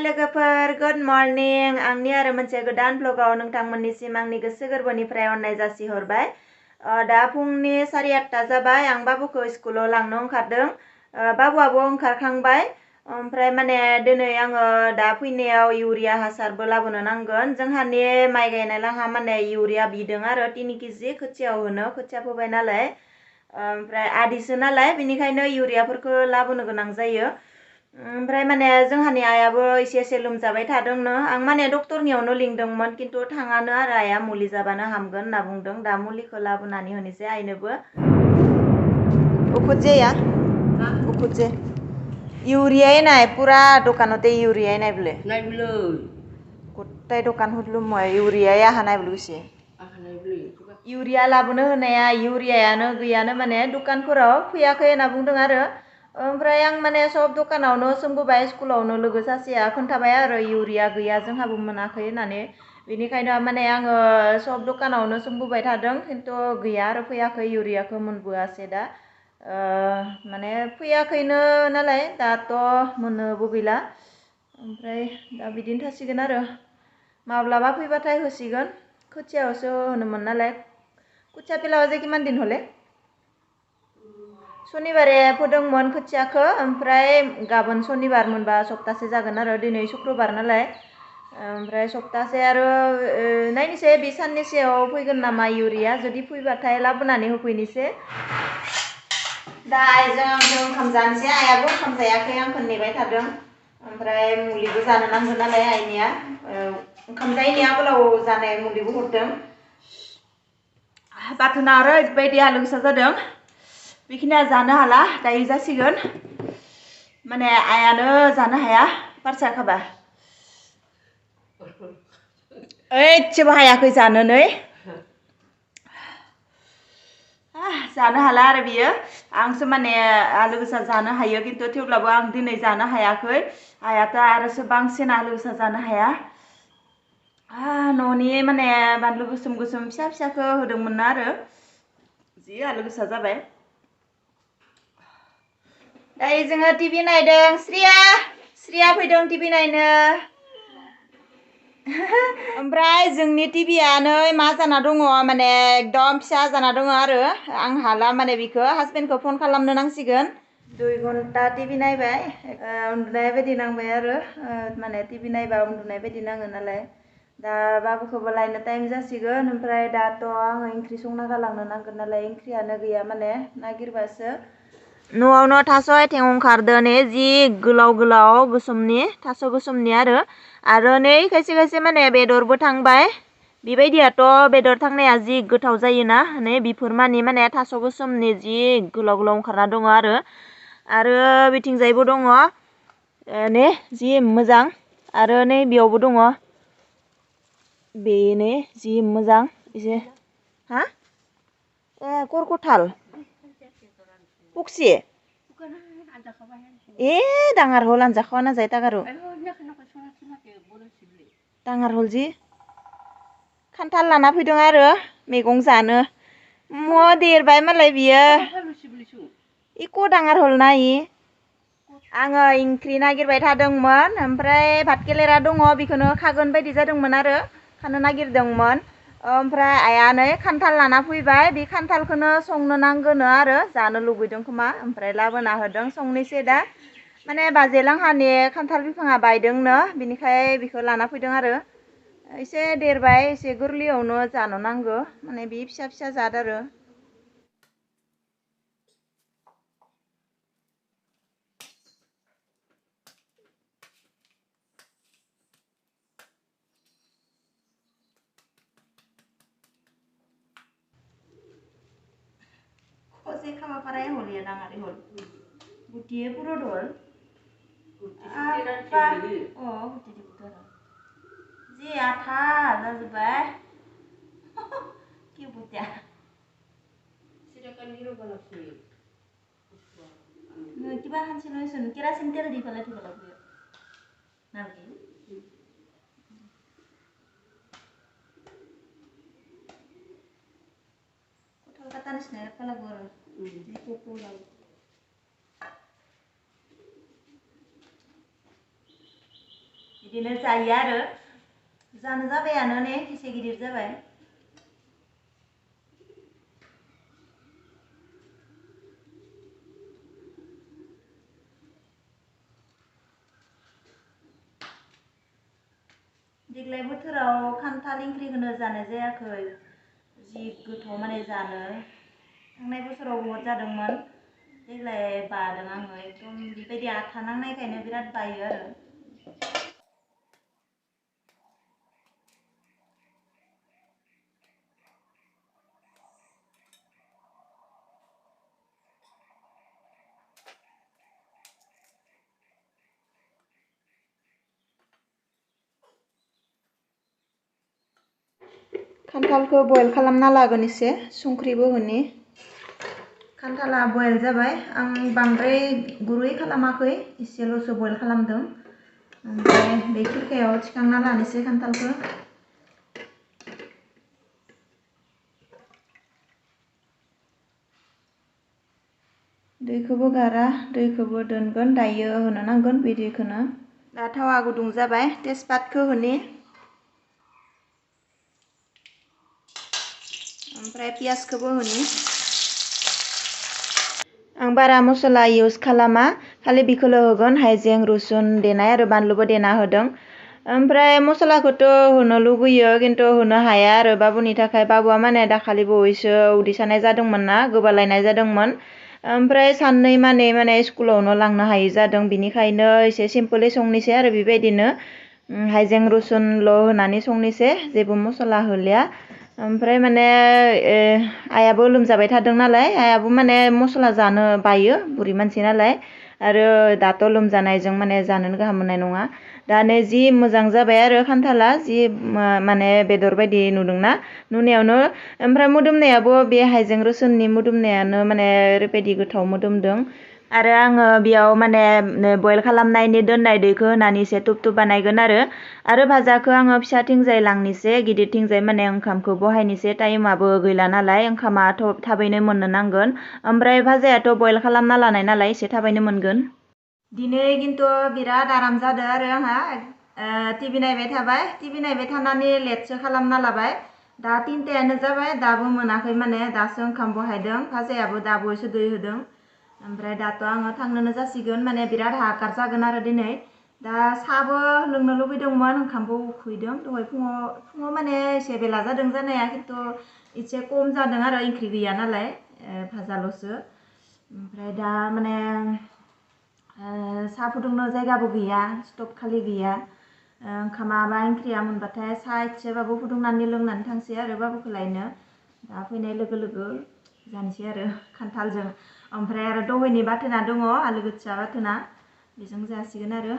लोगोफोर good morning आंनि आरो मोनसे गोदान ब्लगाव नोंथांमोननिसिम आंनि गोसो गोरबोनिफ्राय अननाय जासिहरबाय। दा फुंनि 8:30 जाबाय। आं बाबुखौ स्कुलाव लांनो ओंखारदों। बाबुआबो ओंखारखांबाय। ओमफ्राय माने दिनै आङो दा फैनायाव इउरिया हासारबो लाबोनो नांगोन। जोंहानि माइ गायनाय लांहा माने इउरिया बिदों आरो 3 केजि खोथियाव होनो, खोथिया फोबाय नालाय। ओमफ्राय आदिसो नालाय बेनिखायनो इउरियाफोरखौ लाबोनो गोनां जायो। ओमफ्राय माने जोंहानि आइयाबो एसे लोमजाबाय थादोंनो। आं माने डक्टरनियावनो लिंदोंमोन खिन्थु थाङानो आरो आइया मुलि जाबानो हामगोन होनना बुंदों। दा मुलिखौ लाबोनानै होनोसै आइनोबो। उखुत जेया उखुत जे इउरिया नाय पुरा दकानते इउरिया नाय बोले नाय बोले गत्ताय दकान हुदलुम मय इउरिया आहा नाय बोले बेसे इउरिया लाबोनो होनाया इउरियायानो गैयानो माने दकानफोराव फैयाखै होनना बुंदों आरो। ओमफ्राय आं माने सब दकानावनो सोंबोबाय, स्कुलावनो लोगो सासेया खोन्थाबाय आरो इउरिया गैया जोंहाबो मोनाखै होननानै। बेनिखायनो माने आङो सब दकानावनो सोंबोबाय थादों खिन्थु गैया आरो फैयाखै इउरियाखौ मोनबोआसै दा। माने फैयाखैनो नालाय दाथ' मोननोबो गैला। ओमफ्राय दा बिदिनो थासिगोन आरो माब्लाबा फैबाथाय होसिगोन। खोथियावसो होनोमोन नालाय। खोथिया पेलावा जे किमान दिन हले शनिबारे फोदोंमोन खोथियाखौ। ओमफ्राय गाबोन शनिबार मोनबा सप्तासे जागोन आरो दिनै शुक्रबार नालाय। ओमफ्राय सप्तासे आरो नायनोसै बे साननैसोआव फैगोन नामा इउरिया। जुदि फैबाथाय लाबोनानै होफैनोसै। दा आइजों आंजों ओंखाम जानोसै। आइयाबो ओंखाम जायाखै, आंखौ नेबाय थादों। ओमफ्राय मुलिबो जानो नांगौ नालाय आइनिया। ओंखाम जायैनि आगोलाव जानाय मुलिबो हरदों। बाथोना ओरैबायदि आलौ गोसा जादों बेखिनिया जानो हाला, दायो जासिगोन। माने आइयानो जानो हाया पारसा खाबा। एसेबो हायाखै जानो नै। जानो हाला आरो बियो। आंसो माने आलु गोसा जानो हायो खिन्थु थेवब्लाबो आं दिनै जानो हायाखै। आइयाथ' आरोसो बांसिन आलु गोसा जानो हाया। न'नि माने बानलु गोसोम फिसा फिसाखौ होदोंमोन आरो जि आलु गोसा जाबाय। दायो जोङो टिभि नायदों। श्रिया फैदों टिभि नायनो। ओमफ्राय जोंनि टिभिया नै मा जाना दङ माने एकदम फिसा जाना दङ आरो आं हाला माने बिखौ हासबेन्डखौ फन खालामनो नांसिगोन। 2 घन्टा टिभि नायबाय। उन्दुनाय बायदि नांबाय आरो माने टिभि नायबा उन्दुनाय बायदि नाङो नालाय। दा बाबुखौबो लायनो टाइम जासिगोन। ओमफ्राय दाथ' आङो ओंख्रि संना गालांनो नांगोन नालाय, ओंख्रियानो गैया माने नागिरबासो। न'आवनो थास' आथिं ओंखारदों नै जि गोलाव गोसोमनि थास' गोसोमनि आरो नै खायसे माने बेदरबो थांबाय। बेबायदियाथ' बेदर थांनाया जि गोथाव जायोना। नै बिफोर माने थास' गोसोमनि जि गोलाव ओंखारना दङ आरो बिथिंजायबो दङ नै जि मोजां। आरो नै बेयावबो दङ बेनो जि मोजां एसे करकथाल पक्सि डाङार हल आनजाखावा ना जाय टागारु डाङार हल जि खान्थाल लाना फैदों आरो मैगं जानो। देरबाय मालाय बियो। इक' डाङार हल ना इ। आङो ओंख्रि नागिरबाय थादोंमोन। ओमफ्राय भातकेलेरा दङ, बेखौनो खागोन बायदि जादोंमोन आरो खानो नागिरदोंमोन। ओमफ्राय आइया नै खान्थाल लाना फैबाय। बे खान्थालखौनो संनो नांगोनो आरो जानो लुबैदों खोमा। ओमफ्राय लाबोना होदों संनोसै दा। माने बाजैलांहानि खान्थाल बिफाङा बायदोंनो, बिनिखाय बेखौ लाना फैदों आरो एसे देरबाय, एसे गोरलैयावनो जानो नांगौ माने बे फिसा जाद आरो। Kose kama parai hol ya dangari hol. Butiye puro dol. Apa? Oh, buti di putara. Ji atha zazubai. Ki butya. Silakan hero balapsi. Kiba hansi loisun kira sintir di pala tu balapsi. Nanti. Kata nisne pala gor. Di kuku lalu. बिदिनो जायो आरो जानो जाबायानो ने एसे गिदिर जाबाय देग्लाय बोथोराव खान्थाल ओंख्रिखौनो जानाय जायाखै जि गोथाव माने जानो थांनाय बोसोराव बहुत जादोंमोन देग्लाय बादों आङो एकदम बेबायदि आथा नांनायखायनो बिराद बायो आरो खान्थालखौ बयल खालामना लागोन एसे संख्रिबो होनि खान्थाला बयल जाबाय आं बांद्राय गुरै खालामाखै एसेल'सो बयल खालामदों ओमफ्राय बे खिरखायाव थिखांना लानोसै खान्थालखौ दैखौबो गारा दैखौबो दोनगोन दायो होनो नांगोन बे दैखौनो दा थावा गुदुं जाबाय तेजपातखौ होनि ओमफ्राय पियासखौबो होनि आं बारा मस्ला इउज खालामा खालि बिखौल' होगोन हाइजें रुसुन देनाय आरो बानलुबो देना होदों ओमफ्राय मस्लाखौथ' होनो लुबैयो खिन्थु होनो हाया आरो बाबुनि थाखाय बाबुआ माने दाखालि बावैसो उदै सानाय जादोंमोन ना गोबालायनाय जादोंमोन ओमफ्राय साननै माने स्कुलावनो लांनो हायि जादों बिनिखायनो एसे सिम्पोलै संनोसै आरो बेबायदिनो हाइजें रुसुनल' होनानै संनोसै जेबो मस्ला होलिया ओमफ्राय माने आइयाबो लोमजाबाय थादों नालाय आइयाबो माने मस्ला जानो बायो बुरि मानसि नालाय आरो दाथ' लोमजानायजों माने जानोनो गाहाम मोननाय नङा दानो जि मोजां जाबाय आरो खान्थाला जि माने बेदर बायदि नुदोंना नुनायावनो ओमफ्राय मोदोमनायाबो बे हाइजें रुसुननि मोदोमनायानो माने ओरैबायदि गोथाव मोदोमदों आरो आङो बेयाव माने बयल खालामनायनि दोननाय दैखौ होनानै एसे तुब तुब बानायगोन आरो भाजाखौ आङो फिसाथिंजाय लांनोसै गिदिरथिंजाय माने ओंखामखौ बहायनोसै टाइमाबो गैला नालाय ओंखामा थाबैनो मोननो नांगोन ओमफ्राय भाजायाथ' बयल खालामना लानाय नालाय एसे थाबैनो मोनगोन दिनै खिन्थु बिराद आराम जादों आरो आंहा टिभि नायबाय थाबाय टिभि नायबाय थानानै लेटसो खालामना लाबाय दा 3टायानो जाबाय दाबो मोनाखै माने दासो ओंखाम बहायदों भाजायाबो दाबोसो दै होदों ओमफ्राय दाथ' आङो थांनोनो जासिगोन माने बिराद हाकार जागोन आरो दिनै दा साहाबो लोंनो लुबैदोंमोन ओंखामबो उखैदों दहाय फुङाव माने एसे बेला जादों जानाया खिन्थु एसे खम जादों आरो ओंख्रि गैया नालाय भाजाल'सो ओमफ्राय दा माने साहा फुदुंनो जायगाबो गैया स्टभ खालि गैया ओंखामा बा ओंख्रिया मोनबाथाय साहा एसेबाबो फुदुंनानै लोंनानै थांसै आरो बाबुखौ लायनो दा फैनाय लोगो लोगो जानोसै आरो खान्थालजों ओमफ्राय आरो दहायनि बाथोना दङ आलु गोसा बाथोना बेजों जासिगोन आरो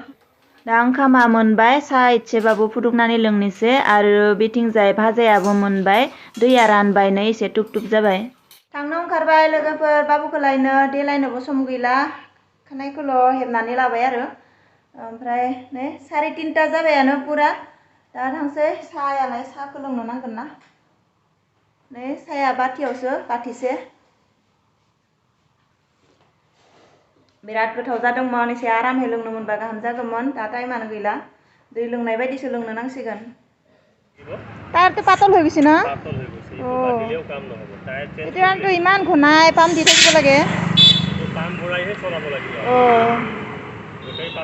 दा ओंखामा मोनबाय साहा एसेबाबो फुदुंनानै लोंनोसै आरो बेथिंजाय भाजायाबो मोनबाय दैया रानबायनो एसे तुब तुब जाबाय थांनो ओंखारबाय लोगोफोर बाबुखौ लायनो देलायनोबो सम गैला खानायखौल' हेबनानै लाबाय आरो ओमफ्राय नै 3:30 जाबायानो पुरा दा थांसै साहायालाय साहाखौ लोंनो नांगोन ना नै साहाया बाथियावसो बाथिसे बिराद गोथाव जादोंमोन एसे आरामै लोंनो मोनबा गाहाम जागौमोन दा टाइमानो गैला दै लोंनाय बायदिसो लोंनो नांसिगोन টায়াৰটো পাতল হৈ গৈছে না এতিয়াতো ইমান ঘনাই পাম্প দি থাকিব লাগে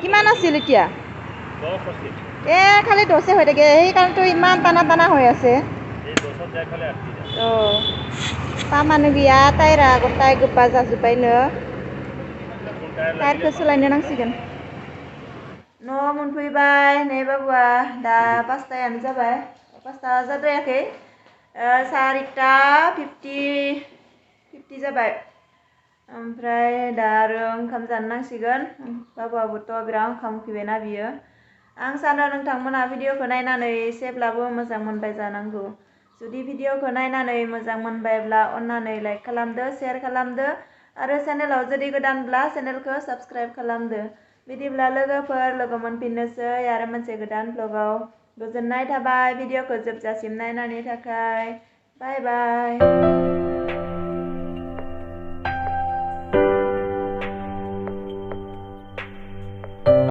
কিমান আছিল এতিয়া খালি 10 হৈ থাকে সেইকাৰণেতো ইমান টানা টানা হৈ আছে पाम्पआनो गैया टायारा गथाय गोबा जाजोब्बायनो टायारखौ सोलायनो नांसिगोन न' मोनफैबाय नै बाबुआ दा 5टायानो जाबाय 5टा जाद्रायाखै 4:50 जाबाय ओमफ्राय दा आरो ओंखाम जानो नांसिगोन बाबुआबोथ' बिराद ओंखाम उखैबायना बियो आं सानो नोंथांमोना भिडिअखौ नायनानै एसेब्लाबो मोजां मोनबाय जानांगौ जुदि भिडिअखौ नायनानै मोजां मोनबायब्ला अन्नानै लाइक खालामदो शेयार खालामदो आरो चेनेलाव जुदि गोदानब्ला चेनेलखौ साबस्क्राइब खालामदो बिदिब्ला लोगोफोर लोगो मोनफिननोसै आरो मोनसे गोदान ब्लगाव गोजोननाय थाबाय भिडिअखौ जोबजासिम नायनायनि थाखाय बाय बाय